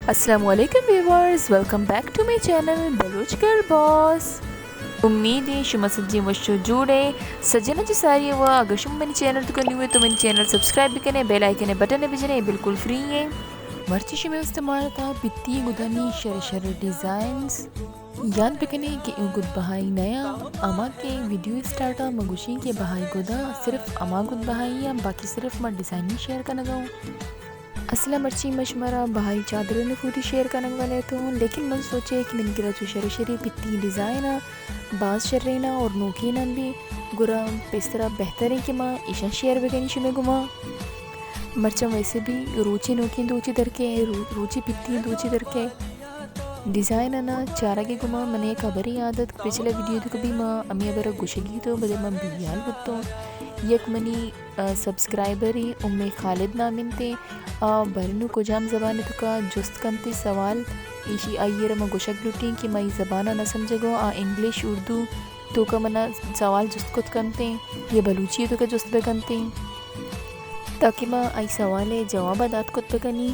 السلام علیکم viewers, welcome back to my channel Baloch girl boss. امید ایں شما سجیں وش و جوڑ ئے۔ سجناں چہ ساری ءَ وا، اگر شما منی چینل توکا نیو ئے تو منی چینل سبسکرائب بکنے، بیل آئیکن ءِ بٹن ءَ بجنے، بالکل فری ایں۔ مرچی شمے استعمال تا پتی گدانی شر شر ڈیزائنز۔ یاد بکنے کہ اے گد بہائی نیا، اما کہ ویڈیو اسٹارٹ ءَ ما گوشیں کہ بہائی گدا صرف اما گد بہائی ایں، باقی صرف ما ڈیزائننگ شیئر کنگا اوں۔ اصل ءَ مرچی ما شمارا بہائی چادرانی فوٹو شیئر کنگ والے تو، لیکن من سوچے کہ منی کرا چو شر شری پتی ڈیزائن ءَ باز شرین ءَ اور نوکین ءَ بھی، گڑا پیسرا بہتر ایں کہ ما ایشاں شیئر بکنی شمے گما۔ مرچاں ویسے بھی روچے نوکیں دوچے درکے، رو-، روچے پتی دوچے درکے۔ ڈیزائن انا چارگ ءِ گما من یک ہبرے یاد اتک، پچھلے ویڈیو توکا بھی ما ہمے ہبر ءَ گوشگی تو، بلے من بیہیال بوتوں۔ یک منی، آ، سبسکرائبرے ام خالد نام انت، آ بارے نوں کجام زبان ءِ توکا جست کنت سوال، ایشی آئی ءَ را ما گوشگ لوٹیں کہ ما اے زبان ءَ نہ سمجھگوں، آ انگلش، اردو توکا منا سوال جست کت کنتیں یا بلوچی توکا جست بکنتیں، تاکہ ما آئی سوال ءِ جواب ءَ دات کت بکنیں۔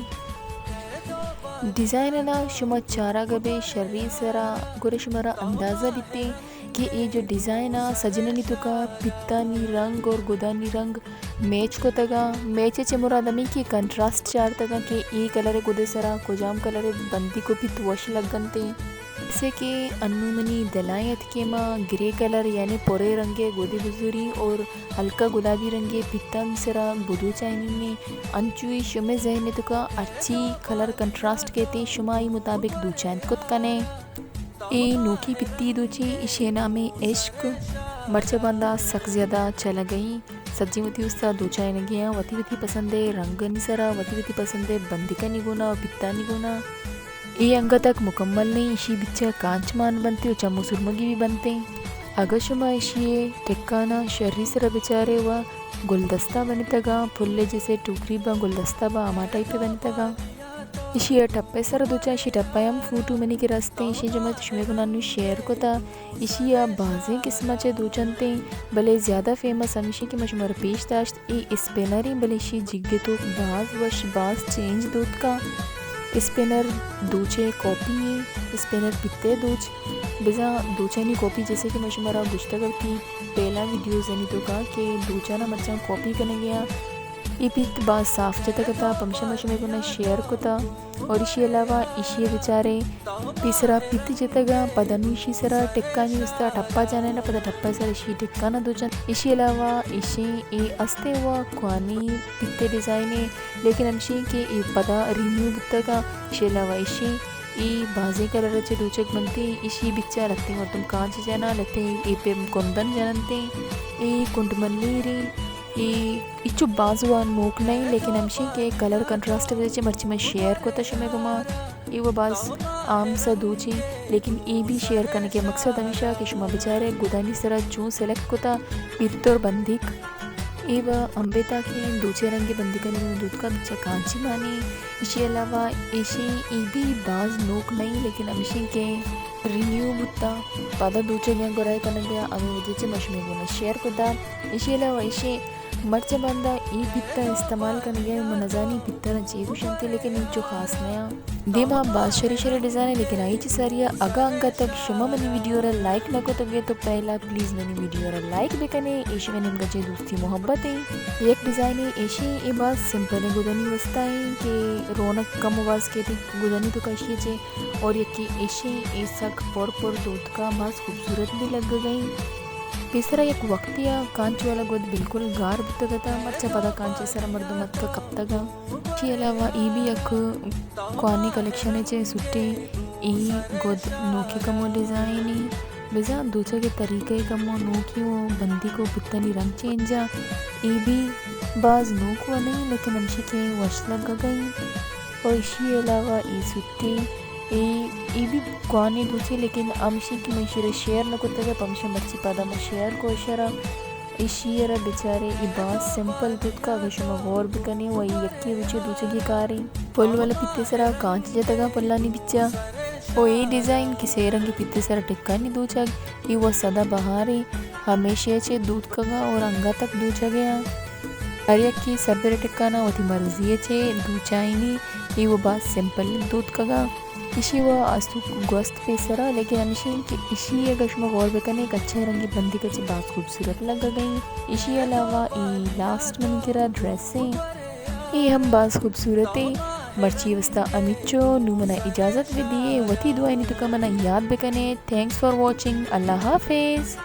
ڈیزائن انا شما چارگ ءَ بے شری سرا، گڑا شمارا اندازہ بیتیں کہ اے جو ڈیزائن ءَ سجنانی توکا پتانی رنگ اور گدانی رنگ میچ کتگا۔ میچ ءَ چہ مراد ہمے کہ کنٹراسٹ چارتگا کہ اے کلر ءِ گد ءِ سرا کجام کلر ءِ بندیک و پت وش لگنتیں۔ جیسے کہ انوں منی دلائیں ات کہ ما گرے کلر یعنی پرے رنگے گدے بزوری اور ہلکا گلابی رنگے پتانی سرا بدوچائینیں، انچوئی شمے ذہن ءِ توکا ہرچی کلر کنٹراسٹ کیتیں شما آئی مطابق دوچائینت کت کنے۔ اے نوکی پتی دوچی، ایشی نام عشق۔ مرچا باندا سک زیادہ چلگئی۔ سجیں وتی استا دوچائینگی آں، وتی وتی پسندے رنگانی سرا، وتی وتی پسندے بندیکانی گونا و پتانی گونا۔ اے انگتک مکمل نئیں، ایشی بچا کانچ مان بنتے و چم و سرمگی بھی بنتے۔ اگہ شما ایشی ٹکانا شری سرا بچارے و گلدستہ بنتگا، پھلے جیسے ٹوکری با گلدستہ با ہما ٹائپ بنتگا۔ ایشی ء ٹپ ء سر دوچاں، ایشی ٹپ ء ہم فوٹو منی کرا استیں، ایشی جمع تو شمے گنا نوں شیئر کتا۔ ایشی ء بازیں قسم ء چہ دوچنتیں، بلے زیادہ فیمس ہمیشی کہ ما شمارا پیش داشت، اے اسپنر ایں، بلے ایشی جیگ ء توک باز وش، باز چینج دوتکا۔ اسپنر دوچے کاپی ایں، اسپنر پتے دوچ، بزاں دوچانی کاپی جیسے کہ ما شمارا گوشتگ ات کہ پہلا ویڈیوزانی توکا کہ دوچانا مرچاں کاپی کنگے آں۔ اے پت باز صاف جتگ اتاں، پمشا ما شمے گونا شیئر کتا۔ اور ایشی علاوہ ایشی بچارے پیسرا پت جتگاں، پدا نوں ایشی سرا ٹکانی استا ٹپا جنینا، پدا ٹپا سر ایشی ٹکانا دوچن۔ ایشی علاوہ ایشی اے استے وا کوانی پتے ڈیزائنے، لیکن ہمشی کہ اے پدا رینیو بوتگا۔ ایشی علاوہ ایشی اے بازیں کلر چہ دوچگ بنتے، ایشی بچار لتے مردم کانچ جنا، لتے اے پہ کندن جننتے، اے کنڈ ملیرے، اے اچو باز وان نوک نئیں، لیکن ہمشی کہ کلر کنٹراسٹ وجہ چہ مرچی من شیئر کتا شمے گما۔ اے و باز عام سا دوچی، لیکن اے بھی شیئر کنگے مقصد ہمیشہ کہ شما بچارے گدانی سرا چون سلیکٹ کتا، پت اور بندیک۔ اے و امبیتا کہ دوچے رنگی بندیکانی گونا دوتکا بچا کانچی مانی۔ ایشی علاوہ ایشی اے بھی باز نوک نئیں، لیکن ہمشی کہ رینیو بوتا، پدا دوچگیاں گرائے کنگیا، ہمے وجہ چہ من شمے گونا شیئر کتا۔ ایشی علاوہ ایشی مرچاں باندا اے پتاں استعمال کنگے، من نزانی پتاں چے گوشنتے، لیکن انچو خاص نیاں۔ دیما باز شری شری ڈیزائن ایں، لیکن آئی چہ ساریا اگاں انگت تک شما منی ویڈیو را لائک نہ کتگے تو پہلا پلیز منی ویڈیو را لائک بکنے، اے شمے نیمگا چہ دوستی محبت ایں۔ یک ڈیزائنے ایشی، اے باز سمپل گدانی واسطہ ایں کہ رونق کم و باز کیتی گدانی توکا ایشی چے۔ اور یکے ایشی، اے سک پر پر دوتکا باز خوبصورت بھی لگگئی۔ پیسرا یک وقتے آ کانچ والا گد بالکل گار بوتگ اتاں، مرچا پدا کانچے سرا مردم اتکا کپتگاں۔ ایشی علاوہ اے بھی یک کوانی کلیکشن چے سٹے، اے گد نوکے کمو ڈیزائنے، بزاں دوچگے طریقہ کمو نوکے و بندیک و پتانی رنگ چینجا، اے بھی باز نوک و نئیں، لیکن ہمشی کہ وش لگگئی۔ و ایشی علاوہ اے سٹے، اے، اے بھی کوانی دوچے، لیکن ہمشی کہ من ایشی را شیئر نہ کتگ، پمشا مرچی پدا من شیئر کو ایشی را۔ ایشی را بچارے، اے باز سمپل دوتکا، اگر شما غور بکنے و اے یکے روچے دوچگی کاریں۔ پل والا پتے سرا کانچ جتگا پلانی بچا۔ و اے ڈیزائن کہ سے رنگی پتے سرا ٹکانی دوچگ، اے و سدا بہارے، ہمیشہ چے دوتکگا اور انگا تک دوچگے آں۔ ہر یکے سربرے ٹکانا وتی مرضی ء چے دوچائینی، اے و باز سمپل دوتکگا۔ ایشی و آستو گوست پیسرا، لیکن ہمیشی انت کہ ایشی اگر شما غور بکنے، کچھے رنگی بندی کچھے باز خوبصورت لگگئی۔ ایشی علاوہ اے لاسٹ منی کرا ڈریس ہیں، اے ہم باز خوبصورت ہیں۔ مرچی واسطہ امیچو، نو منا اجازت بدیے، وتی دعائنی توکا منا یاد بکنے۔ Thanks for watching، اللہ حافظ۔